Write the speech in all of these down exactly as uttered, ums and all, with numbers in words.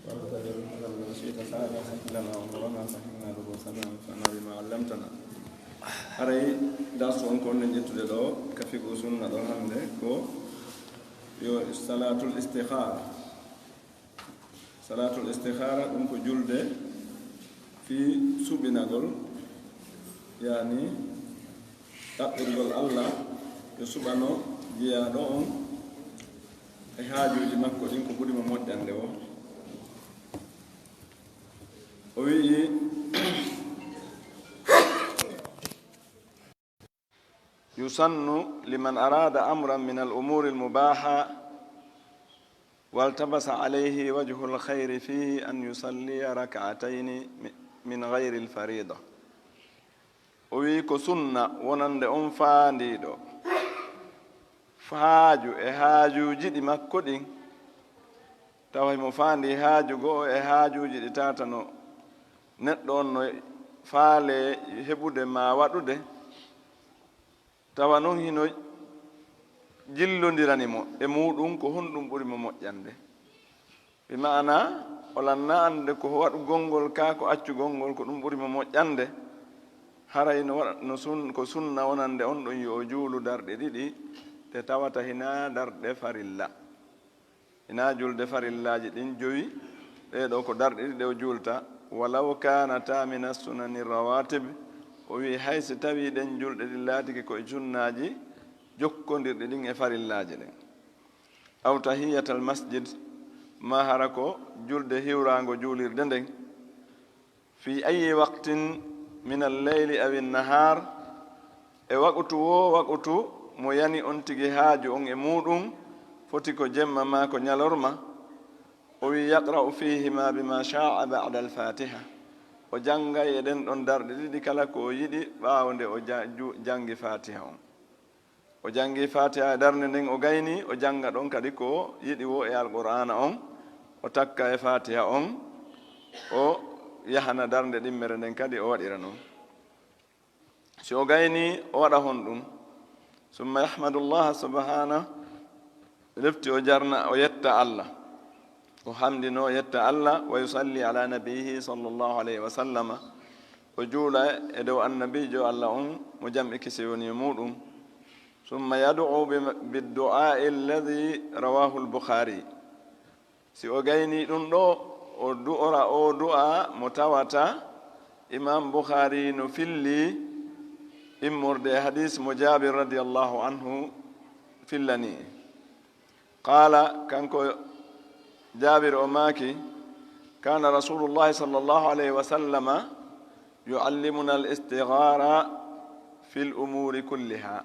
وأنت تجعل الحزن إذا شئت سهلا. سهل لنا أمورنا وسهل لنا دروسنا وانفعنا بما علمتنا. Haray darsu on ko on ƴettude ɗo ka fiqhu sunna ɗo hannde ko yo salatul istikhara. Salatul istikhara ɗum ko julde fii suɓinagol, yani ɗaɓɓirgol Allah yo suɓano jiyaaɗo on e haajuuji makko ɗin ko ɓuri mo moƴƴande o. O wi'i, يسن لمن أراد أمرا من الأمور المباحة والتبس عليه وجه الخير فيه أن يصلي ركعتين من غير الفريضة. O wi'i ko sunna wonande on faandiiɗo haaju e haajuuji ɗi makko ɗin, tawa himo faandi haaju go'o e haajuuji ɗi taatano neɗɗo on no faale heɓude maa waɗude, tawa non hino jillondirani mo e muuɗum ko honɗum ɓuri mo moƴƴande. Bi ma'ana, o lanna annde ko waɗugol ngol ka ko accugol ngol ko ɗum ɓuri mo moƴƴande, haray no waɗa, no sun-, ko sunna wonande on ɗon yo o juulu darɗe ɗiɗi, ɗe tawata hinaa darɗe farilla. Hinaa julde farillaaji ɗin jowi, ɗee ɗoo ko darɗe ɗiɗi ɗe o juulta. ولو كانتا من السنن الرواتب, o wi'i hay si tawii ɗen julɗe ɗin laatike ko e sunnaaji jokkondirɗi ɗin e farillaaji ɗin. أو تحية المسجد, maa hara ko julde hiwraango juulirde nden. في أي وقت من الليل أو النهار, e waqutu woo waqutu mo yani on tigi haaju on e muuɗum, foti ko jemma maa ko ñalorma, o wi'i, يقرأ فيهما بما شاء بعد الفاتحة, o janngay e ɗen ɗon darɗe ɗiɗi kala ko o yiɗi ɓaawo nde o ja-, ju-, janngi Faatiha on. O janngi Faatiha e darnde nden o gayni, o jannga ɗon kadi ko yiɗi woo e Alqur'aana on, o takka e Faatiha on, o yahana darnde ɗimmere nden kadi o waɗira non. Si o gayni, o waɗa honɗum? ثم يحمد الله سبحانه, refti o jarna, o yetta Allah. O hamdino, o yetta Allah, ويصلي على نبيه صلى الله عليه وسلم, o juula e dow annabiijo Allah on mo jam e kisiyee woni e muuɗum. ثم يدعو بم-، بالدعاء الذي رواه البخاري. Si o gaynii ɗum ɗoo, o du'ora oo du'aa mo tawata Imaam Bukhaari no fillii immorde e hadiis mo Jaabir radiyallaahu anhu fillanii. Qaala, kanko Jaabir o maaki, كان رسول الله صلى الله عليه وسلم يعلمنا الاستخارة في الأمور كلها.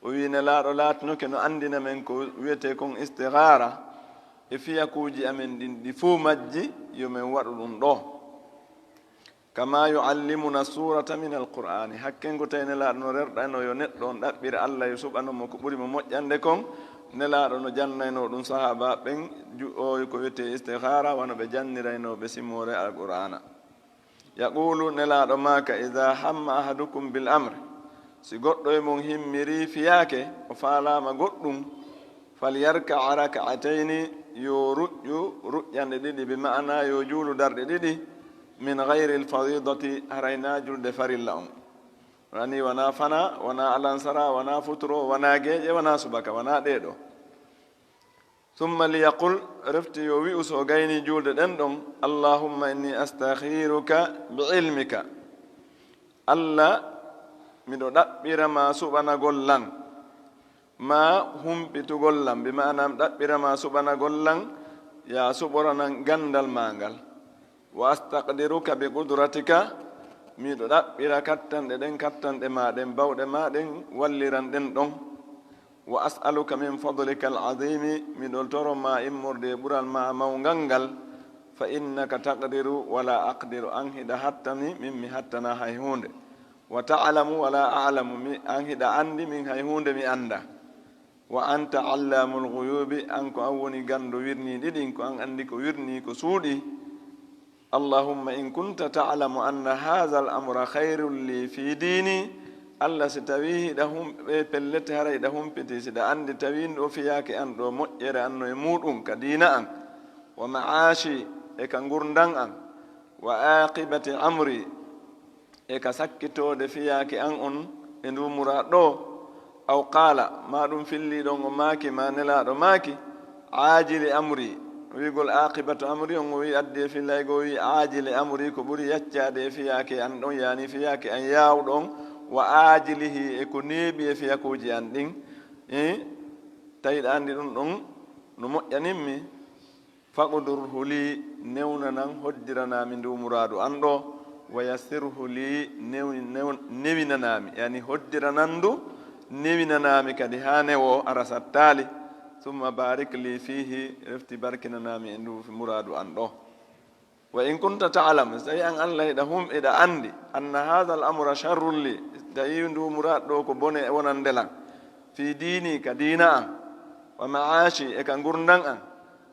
O wi'i, Nelaaɗo laatinoke no anndina men ko wi'etee kon istihaara e fiyakuuji amen ɗin ɗi fuu majji, yo men waɗu ɗum ɗoo. كما يعلمنا السورة من القرآن. Hakken ko tawi Nelaaɗo no rerɗanoo yo neɗɗo on ɗaɓɓira Alla yo suɓano mo ko ɓuri mo moƴƴande kon, Nelaaɗo no jannaynoo ɗum sahaabaaɓe ɓen, ju-, o ko wi'etee istihaara, wano ɓe janniraynoo ɓe simoore Alqur'aana. يقول, Nelaaɗo maaka, إذا هم أحدكم بالأمر, si goɗɗo e mon himmirii fiyaake, o faalaama goɗɗum, فليركع ركعتين, yo ruƴƴu ruƴƴanɗe ɗiɗi, bi ma'ana yo juulu darɗe ɗiɗi, من غير الفريضة, haray naa julde farilla on. Wani wanaa fana, wanaa alansara, wanaa futuro, wanaa geeƴe, wanaa subaka, wanaa ɗee ɗoo. ثم ليقل, refti yo wi'u so o gaynii juulde ɗen ɗon, اللهم إني أستخيرك بعلمك. Alla, miɗo ɗaɓɓira ma suɓanagol lan, maa humpitugol lan, bi ma'ana mi ɗaɓɓira ma suɓanagol lan, yaa suɓoranan ganndal maa ngal. وأستقدرك بقدرتك, miɗo ɗaɓɓira kattanɗe ɗen, kattanɗe maa ɗen, bawɗe maa ɗen, walliran ɗen ɗon. وأسألك من فضلك العظيم, miɗo toro ma immorde e ɓural ma mawngal ngal, فإنك تقدر ولا أقدر, an hiɗa hattani, min mi hattanaa hay huunde. وتعلم ولا أعلم, mi, an hiɗa anndi, min hay huunde mi anndaa. وأنت علام الغيوب, an ko an woni ganndo wirniiɗi ɗin, ko an anndi ko wirnii, ko suuɗii. اللهم إن كنت تعلم أن هذا الأمر خير لي في ديني Allah, si tawii hiɗa hum-, ɓe pellet, hara hiɗa humpiti, si ɗa anndi tawii ɗo fiyaake an ɗo moƴƴere an no e muuɗum ka diina an, wa ma'aashi, e ka ngurndan an, wa aaqibati amri, e ka sakkitoode fiyaake an on e ndu muraad ɗo, aw qaala, maa ɗum fillii ɗon o maaki, maa Nelaaɗo maaki, aajili amri, wi'ugol aaqibatu amri on, o wi'i addi e fillay goo, o wi'i aajili amri, ko ɓuri yaccaade e fiyaake an ɗon, yaani fiyaake an yaawɗo on, wa aajilihi, e ko neeɓi e fiyakuuji an ɗin, e tawi ɗa anndi ɗum ɗon no moƴƴanin mi. Faqdurhu lii, newnanan, hoddiranaa mi ndu muraadu an ɗo, wa yassirhu lii, new-, new-, newinanaa mi, yaani hoddiranan ndu, newinanaa mi kadi haa newoo ara sattaali, summa baarik lii fiihi, refti barkinanaa mi e ndu muraadu an ɗo. Wa in kunta ta'lam, si tawi an Allah hiɗa hum-, hiɗa anndi, anna haadha al amra sharrun lii, tawi ndu muraad ɗo ko bone wonande lan, fii diini, ka diina an, wa ma'aashi, e ka ngurndan an,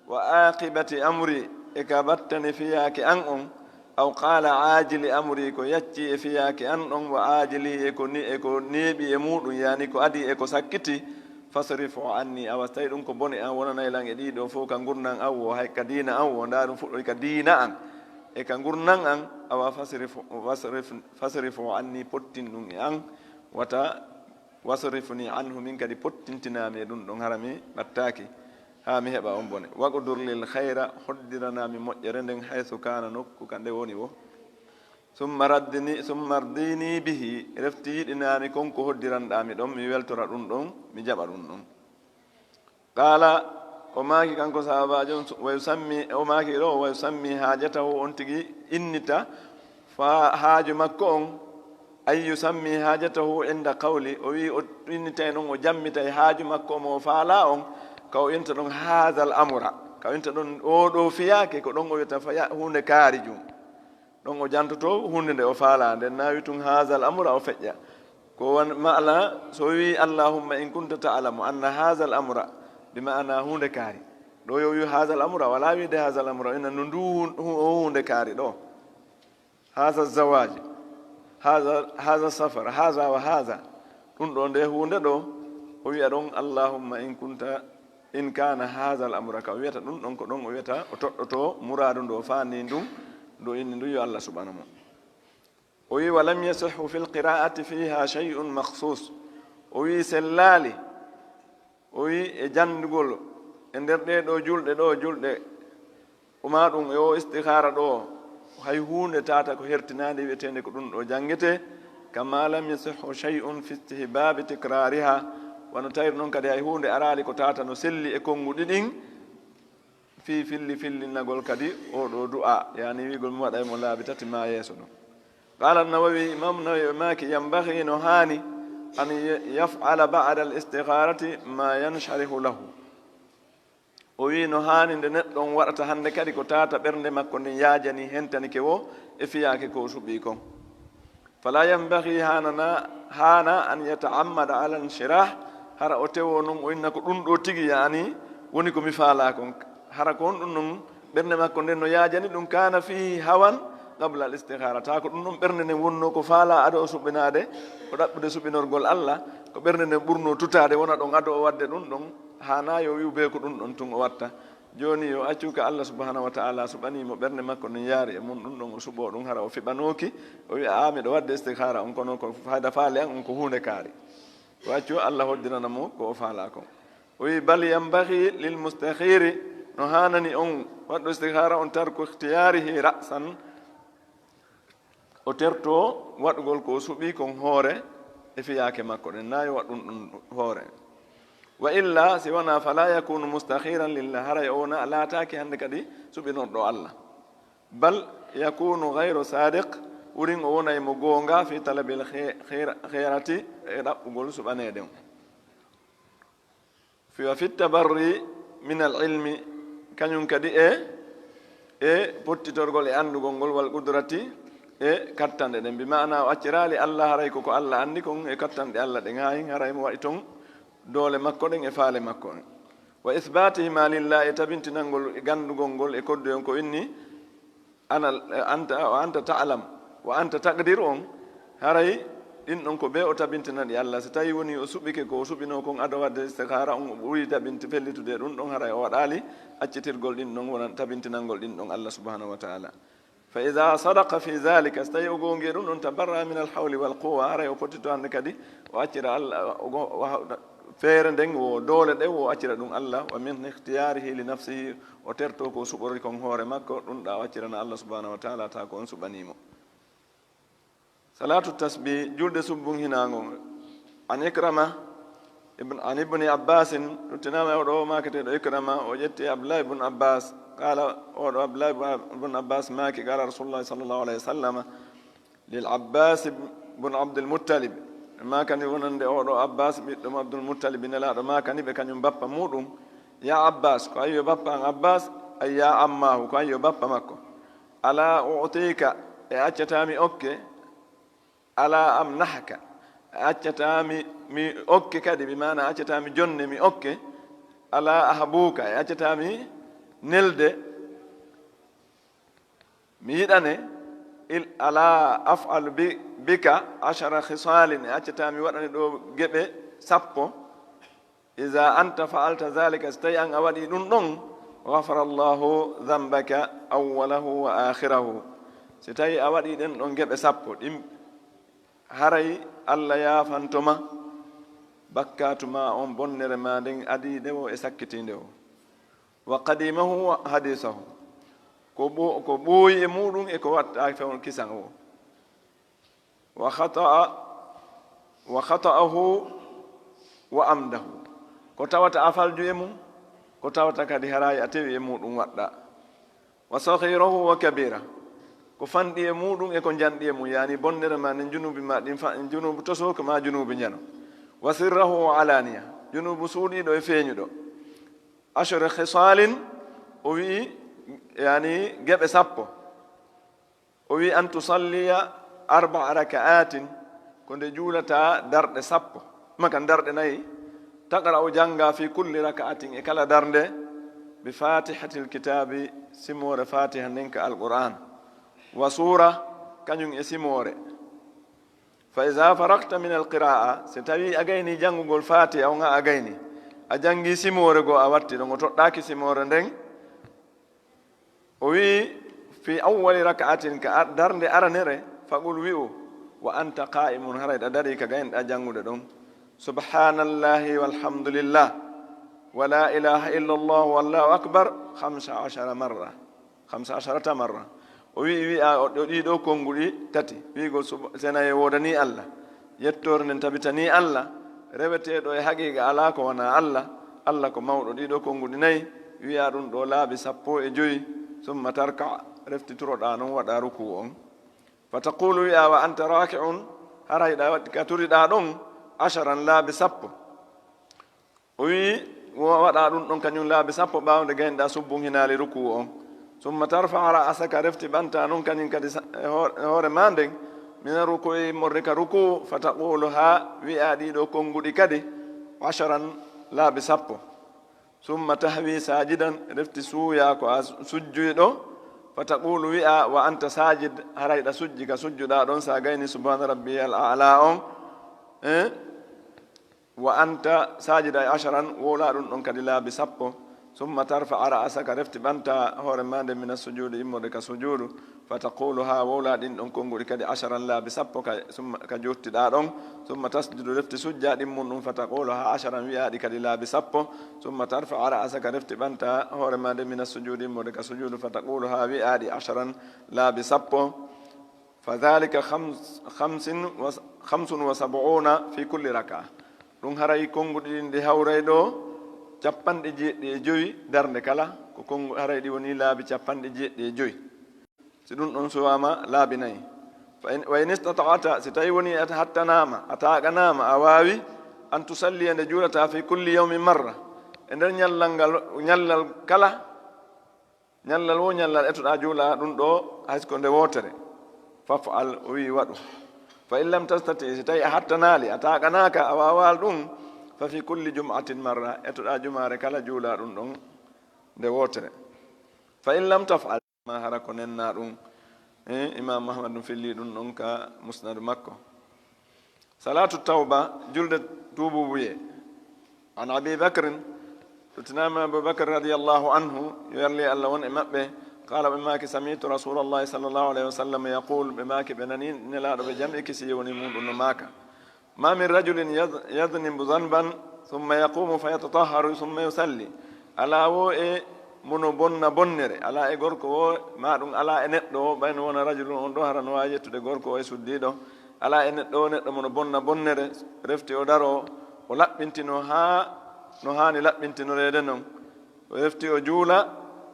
wa aaqibati amri, e ka battane fiyaake an on, aw qaala aajili amri, ko yacci e fiyaake an on, wa aajili, e ko ni-, e ko neeɓi e muuɗum, yaani ko adii e ko sakkiti, fasrifhu anni, awa si tawi ɗum ko bone an wonanay lan e ɗii ɗoo fow, ka ngurndan an woo, hay ka diina an woo, ndaa ɗum fuɗɗoy ka diina an, e ka ngurndan an, awa fasrifhu, fasrif-, fasrifhu anni, pottin ɗum e an, wata wasrifni anhu, min kadi pottintinaa mi e ɗum ɗon, hara mi ɓattaaki, haa mi heɓa on bone. Waqdur lii l khayra, hoddiranaa mi moƴƴere nden, haythu kaana, nokku ka nde woni woo. Summa raddini, summa rdini bihi, refti yiɗinaa mi kon ko hoddiranɗaa mi ɗon, mi weltora ɗum ɗon, mi jaɓa ɗum ɗon. Qaala, o maaki kanko sahaabaajo on, wa yusammi, o maaki ɗo, wa yusammi haajatahu, on tigi innita fa haaju makko on, ay yusammi haajatahu inda qawli, o wi'i o innitay ɗon, o jammitay haaju makko mo o faalaa on, ka o innta ɗon haadha al amra, ka o innta ɗon oo ɗoo fiyaake, ko ɗon o wi'ata fa ya-, huunde kaari jum. Ɗon o jantoto huunde nde o faalaa, nden na wi'i tun haadha al amra o feƴƴa. Ko wan-, ma'ana, so o wi'i, "Allahumma in kunta ta'lamu anna haadha al amra," bi ma'ana huunde kaari. Ɗo yo wi'u haadha al amra, wala wi'ude haadha al amra, ina no ndu hu-, hu-, huunde kaari ɗo. Haadha zawaaj, haadha, haadha safar, haadha wa haadha. Ɗum ɗo nde huunde ɗo, o wi'a ɗon, "Allahumma in kunta, in kaana haadha al amra," ka o wi'ata ɗum ɗon, ko ɗon o wi'ata o toɗɗoto muraadu ndu o faani ndun, ndu o inni ndun yo Allah suɓano mo. O wi'i, "Wa lam yasihhu fil qiraa'ati fiha shay'un makhsus." O wi'i sellaali, o wi'i e janndugol e nder ɗee ɗoo julɗe ɗoo, julɗe o ma ɗum e o istihara ɗoo, hay huunde tata ko hertinaande wi'eteende ko ɗum ɗoo janngete, kama lam yasihhu shay'un fi istihbabi tikrariha, wano tawiri noon kadi hay huunde araali ko tata no selli e konnguɗi ɗin, fii filli fillinnagol kadi oo ɗoo du'a, yaani wi'ugol mi waɗay mo laabi tati maa yeeso ɗum. Qaala Nawawi, Imaamu Nawawi maaki, "Yanbaghi, no haani, an yaf'ala ba'da al-istikharati ma yansharihu lahu." O wi'i, no haani nde neɗɗo on waɗata hannde kadi ko tata ɓernde makko nden yaajani, hentanike wo e fiyaake ko o suɓii kon. Fala yanbaghi, haanana, haana an yata'ammada ala inshirah, hara o tewo non o inna ko ɗum ɗo tigi yaani woni ko mi faalaa kon. Hara ko honɗum non ɓernde makko nden no yaajani ɗum, kana fihi hawan qabla al istikhara, ta ko ɗum ɗon ɓernde nden wonno ko faalaa ado o suɓinaade, o ɗaɓɓude suɓinorgol Allah, ko ɓernde nden ɓurno tutaade wona ɗon ado o waɗde ɗum ɗon, haana yo wi'u be ko ɗum ɗon tun o watta. Jooni yo accu ka Allah subhanahu wa ta'ala suɓanii mo ɓernde makko nden yaari e mun ɗum ɗon o suɓoo ɗum, hara o fiɓanooki, o wi'a, "A, miɗo waɗde istikhara on, kono ko fayda faale an on ko huunde kaari." O accu Allah hoddirana mo ko o faalaa kon. O wi'i, "Bal yanbaghi lil mustakhiri, no haanani on waɗɗo istikhara on, tarku ikhtiyarihi ra'san, o terto waɗugol ko o suɓii kon hoore e fiyaake makko ɗen, na yo waɗ ɗum ɗum hoore. Wa illa, si wanaa, fala yakunu mustakhiran lillah, haray o wona, laataaki hannde kadi suɓinorɗo Allah. Bal yakunu ghayru sadiq, wurin o wonay mo goonga fi talabil khe-, khira-, khayrati, e ɗaɓɓugol suɓaneede on." Fi, wa fi tabarri min al ilmi, kañum kadi e, e pottitorgol e anndugol ngol, wal qudrati, e kattanɗe ɗen. Bi ma'ana o acciraali Allah, haray ko ko Allah anndi kon e kattanɗe Allah ɗen, haa hin haray mo waɗi ton doole makko ɗen e faale makko en. Wa ithbatihima lillah, e tabintinangol e ganndugol ngol e koddu en ko inni, ana, anta, wa anta ta'lam, wa anta taqdir on, haray Ɗin ɗon ko bee o tabintinani Allah. Si tawi woni o suɓike ko o suɓinoo kon ado waɗde istikhara, on o ɓuri tabinti fellitude ɗum ɗon, haray o waɗaali accitirgol ɗin ɗon, wona tabintinangol ɗin ɗon Allah subhanahu wa ta'ala. Fa idha sadaqa fi dhalika, si tawi o goongi e ɗum ɗon, tabarra min al hawli wal quwwa, haray o fotito hannde kadi o accira Allah, o go-, o ha-, feere nden wo doole ɗe wo accira ɗum Allah, wa min ikhtiyarihi li nafsihi, o terto ko suɓori kon hoore makko, ɗum ɗa o accirana Allah subhanahu wa ta'ala, ta ko on suɓani mo. Salatu tasbih, julde subbun hinaango. An Ikrama ibn, an Ibni Abbasin, ruttinama e oɗo maketeɗo Ikrama, o ƴetti Abdullah ibn Abbas, qala, oɗo Abdullah ibn Abbas maaki, qala Rasulullah sallallahu alaihi wasallam lil Abbas ibn Abdul Muttalib, makani wonande oɗo Abbas ɓiɗɗo mo Abdul Muttalib, nelaɗo makani ɓe kañum bappa muɗum, ya Abbas, ko ayyo bappa an Abbas, ay ya ammahu, ko ayyo bappa makko. Ala u'tika, e accata mi okke, ala amnahka, e accata mi, mi okke kadi, bi maana accata mi jonne mi okke, ala ahbuka, e accata mi nelde, mi yiɗane, il-, ala af'al bi-, bika ashara khisalin, e accata mi waɗane ɗo geɓe sappo, Iza anta fa'alta dhalika, si tawi an a waɗi ɗum ɗon, ghafara Allahu dhanbaka awwalahu wa akhirahu. Si tawi a waɗi ɗen ɗon geɓe sappo ɗin, haray Allah yaafanto ma bakkatu ma on, bonnere ma nden adiinde wo e sakkitiinde wo. Wa qadimahu wa hadisahu. Ko ɓo-, ko ɓooyi e muɗum e ko watta fewn kisan o. Wa khata'a, wa khata'ahu wa amdahu. Ko tawata a falju e mum, ko tawata kadi harayi a tewi e muɗum waɗɗa. Wa saghirahu wa kabira. Ko fanɗi e muɗum e ko njanɗi e mum, yani bonnere ma nden, junubi ma ɗin fa-, junubu tosooko ma junubu njano. Wa sirrahu wa alaniya. Junubu suuɗiɗo e feeñuɗo. Ashara khisalin, o wi'i, yani geɓe sappo. O wi'i, an tusalliya arba'a raka'atin, ko nde juulata darɗe sappo, makan darɗe nayi, taqra'u, jannga, fi kulli raka'atin, e kala darnde, bi fatihatil kitabi, simoore Fatiha nden ka Alqur'an, wa sura, kañum e simoore. Fa iza faragta min alqira'a, si tawi a gayni janngugol Fatiha on, a gayni, a janngi simoore goo, a watti ɗon, o toɗɗaaki simoore nden, O wi'i, fi awwali raka'atin, ka ar-, darnde aranere, faqul, wi'u, wa anta qa'imun, haray ɗa dari ka gaynoɗa janngude ɗon, subhanallahi walhamdulillah, wa la ilaha illallah, wallahu akbar, khamsa ashara marra, khamsa asharata marra. O wi'i, wi'a o ɗo ɗiɗo konnguɗi tati, wi'ugol sub-, senaye woodani Allah. Yettoore nden tabitanii Allah, reweteeɗo e haqiiqa alaa ko wanaa Allah. Allah ko mawɗo. Ɗiɗo konnguɗi nayi, wi'a ɗum ɗo laabi sappo e joyi, summa tarka, reftituroɗaa non waɗa rukuu on. Fa taqulu, wi'a, wa anta raaki'un, haray ɗa waɗi ka turiɗaa ɗon, asharan, laabi sappo. O wi'i, wo waɗa ɗum ɗon kañum laabi sappo ɓaawo nde gaynoɗaa subbun hinaali rukuu on. Summa tarfa'a ra'asaka, refti ɓanta non kañum kadi sa-, e hoore, e hoore ma nden, mina rukuu, immorde ka rukuu, fa taqulu, haa wi'a ɗiɗo konnguɗi kadi, asharan, laabi sappo. Summa tahwi saajidan, refti suuya ko a su-, sujjuyɗo, fa taqulu, wi'a, wa anta saajid, haray ɗa sujji ka sujjuɗaa ɗon, sa gayni subhaana rabbiyal a'la on, eh? Wa anta saajida, asharan, wowla ɗum ɗon kadi laabi sappo. Summa tarfa'a ra'asaka, refti ɓanta hoore ma nden, mina sujuudi, immorde ka sujuudu. Fa taqulu, haa wowla ɗin ɗon konnguɗi kadi, asharan, laabi sappo ka, summa, ka jottiɗaa ɗon. Summa tasjudu, refti sujja ɗimmun ɗum. Fa taqulu, haa asharan, wi'aɗi kadi laabi sappo. Summa tarfa'a ra'asaka, refti ɓanta hoore ma nden, mina sujuudi, immorde ka sujuudu. Fa taqulu, haa wi'aɗi asharan, laabi sappo. Fa dhalika khams-, khamsin wa, khamsun wa sab'una fi kulli raka'a. Ɗum haray konnguɗi ɗin ɗi hawray ɗo cappanɗe jeeɗiɗi e jowi darnde kala, ko konngu-, haray ɗi woni laabi cappanɗe jeeɗiɗi e jowi. Si ɗum ɗon suwaama laabi nayi. Fa in, wa in istata'ta, si tawi woni a hattanaama, a taaƙanaama, a waawi, an tusalliya, nde juulata, fi kulli yawmin marra, e nder ñallal ngal, ñallal kala, ñallal wo ñallal etoɗaa juula ɗum ɗo, hay ko nde wootere. Faf'al, o wi'i, waɗu. Fa in lam tastati, si tawi a hattanaali, a taaƙanaaka, a waawaali ɗum, fa fi kulli jum'atin marra, etoɗaa jumaare kala juula ɗum ɗon nde wootere. Fa in lam taf'al, ma hara ko nennaa ɗum. Eh, Imam Ahmad ɗum filli ɗum ɗon ka Musnad makko. Salatu tawba, julde tuubuubuyee. An Abi Bakrin, ɗo tinaama Abu Bakr radiyallahu anhu, yo yarli Allah won e maɓɓe, qaala, ɓe maaki, sami'tu Rasulallahi sallallahu alayhi wa sallam yaqul, ɓe maaki, ɓe nani Nelaaɗo, ɓe jam e kisi yewni mum ɗum no maaka, ma min rajulin yad-, yadnibu zanban, thumma yaqumu fa yatatahharu, thumma yusalli. Alaa wo e mo no bonna bonnere, alaa e gorko wo, ma ɗum alaa e neɗɗo wo, ɓay no wona rajulun on ɗo, hara no waawi yettude gorko o e suddiiɗo. Alaa e neɗɗo wo, neɗɗo mo no bonna bonnere, refti o daroo, o laɓɓintino haa no haani laɓɓintinoreede non. O refti o juula,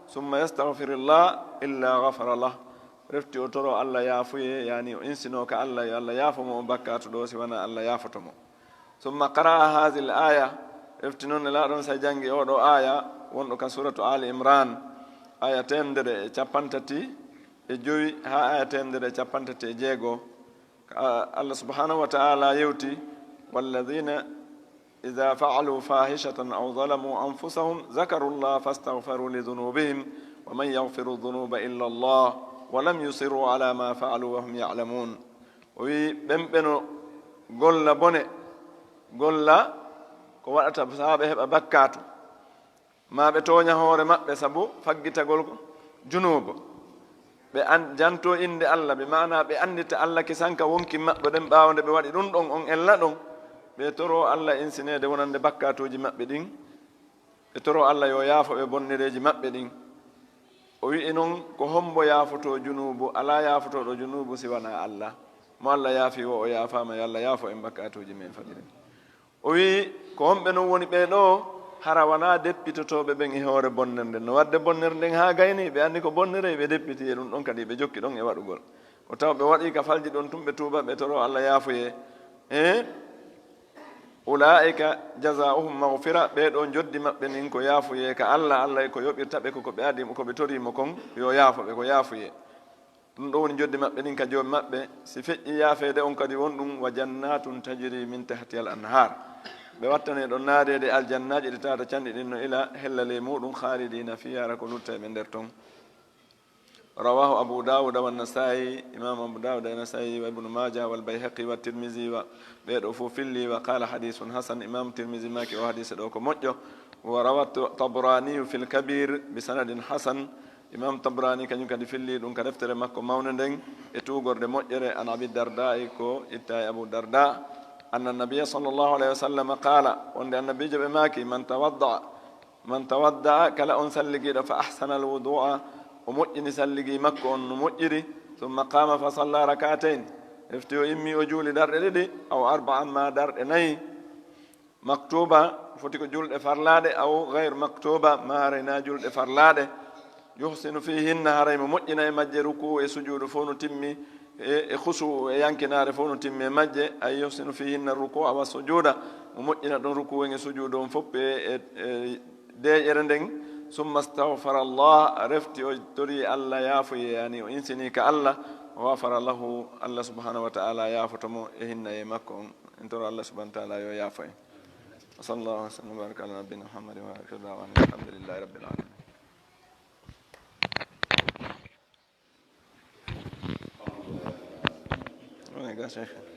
summa yastaghfirullah illa ghafara lah. Refti o toro Allah yaafuye, yaani o insinoo ka Allah, yo Allah yaafo mo o bakkaatu ɗo, si wanaa Allah yaafoto mo. Summa qara'a haazihil aaya, refti noon Nelaaɗo on sa janngi oo ɗoo aaya, wonɗo ka suuratu Aali Imraan, aaya teemedere e cappanɗe tati e jowi haa aaya teemedere e cappanɗe tati e jeego. Ka Allah subhaanahu wa ta'aala yewti, "Walladiina idaa fa'aluu faahishatan aw zalamuu anfusahum zakaruu Llaaha fastaghfaruu li dunuubihim wa man yaghfiru dunuuba illa Llaah wa lam yusirruu alaa maa fa'aluu wa hum ya'lamuun." O wi'i, ɓen ɓe no golla bone, golla ko waɗata sahaa ɓe heɓa bakkaatu, maa ɓe tooña hoore maɓɓe sabu faggitagol junuubo. Ɓe an-, jantoo innde Allah, ɓe maanaa ɓe anndita Allah kisanka wonki maɓɓe ɗen, ɓaawo nde ɓe waɗi ɗum ɗon, on ella ɗon, ɓe toroo Allah insineede wonande bakkaatuuji maɓɓe ɗin. Ɓe toroo Allah yo yaafo ɓe bonnereeji maɓɓe ɗin. O wi'i non, ko hombo yaafotoo junuubu? Alaa yaafotooɗo junuubu si wanaa Allah. Mo Allah yaafi wo, o yaafaama, yo Allah yaafo en bakkaatuuji men fadiren. O wi'i, ko homɓe non woni ɓee ɗoo? Hara wanaa deppitotooɓe ɓen e hoore bonnere nden. No waɗde bonnere nden haa gayni, ɓe anndi ko bonnere, ɓe deppiti e ɗum ɗon, kadi ɓe jokki ɗon e waɗugol. Ko taw ɓe waɗi ka falji ɗon tun, ɓe tuuba, ɓe toroo Allah yaafoye. E ulaa'ika jazaa'uhum maghfira, ɓee ɗoo njoddi maɓɓe nin ko yaafoye ka Allah, Allah ko yoɓirta ɓe ko, ko ɓe adi, ko ɓe torii mo kon, yo yaafo ɓe, ko yaafoye. Ɗum ɗoo woni njoddi maɓɓe ɗin ka Joomi maɓɓe, si feƴƴi yaafeede on kadi won ɗum, wa jannatun tajri min tahtihal anhar. Ɓe wattane ɗon naadeede aljannaaji ɗi tawata canɗi ɗin no ila hellale muuɗum, khalidina fiha, hara ko lutta e ɓe nder ton. Rawahu Abu Dawud wa Nasa'i, Imam Abu Dawud e Nasa'i wa Ibnu Majah wal Bayhaqi wa Tirmizi wa, ɓee ɗoo fof filli, wa qala hadithun hasan, Imam Tirmizi maaki o hadise ɗoo ko moƴƴo, wa rawa Tabrani fil Kabir bi sanadin hasan, Imam Tabrani kañum kadi filli ɗum ka deftere makko mawnde nden e tuugorde moƴƴere, an Abi Darda'i, ko itta e Abu Darda, anna Nabiyya sallallahu alayhi wa sallam qala, wonde Annabiijo ɓe maaki, man tawadda'a, man tawadda'a, kala on salligiiɗo, fa ahsana al-wudu'a, o moƴƴini salligi makko on no moƴƴiri, thumma qama fa salla rak'atayn, refti o immi o juuli darɗe ɗiɗi, aw arba'an, ma darɗe nayi, maktuba, foti ko julɗe farlaaɗe, aw gayr maktuba, ma haray na julɗe farlaaɗe, yuhsinu fihinna, haray mo moƴƴina e majje ruku e sujuudu fof no timmi, e, e khusu e yankinaare fof no timmi e majje, ay yuhsinu fihinna ruku'a wa sujuda, mo moƴƴina ɗon ruku en e sujuudu on fof e, e, e deeƴere nden, summa astaghfara Allah, refti o tori Allah yaafoye, yani o insini ka Allah, ghafara lahu, Allah subhanahu wa ta'ala yaafoto mo e hinnaye makko on. En toro Allah subhanahu wa ta'ala yo yaafo en. Wa sallallahu wa sallam wa baraka ala nabiyyina Muhammadin wa akhiru da'wana alhamdulillahi rabbil alamin. Woni ga Cheikh.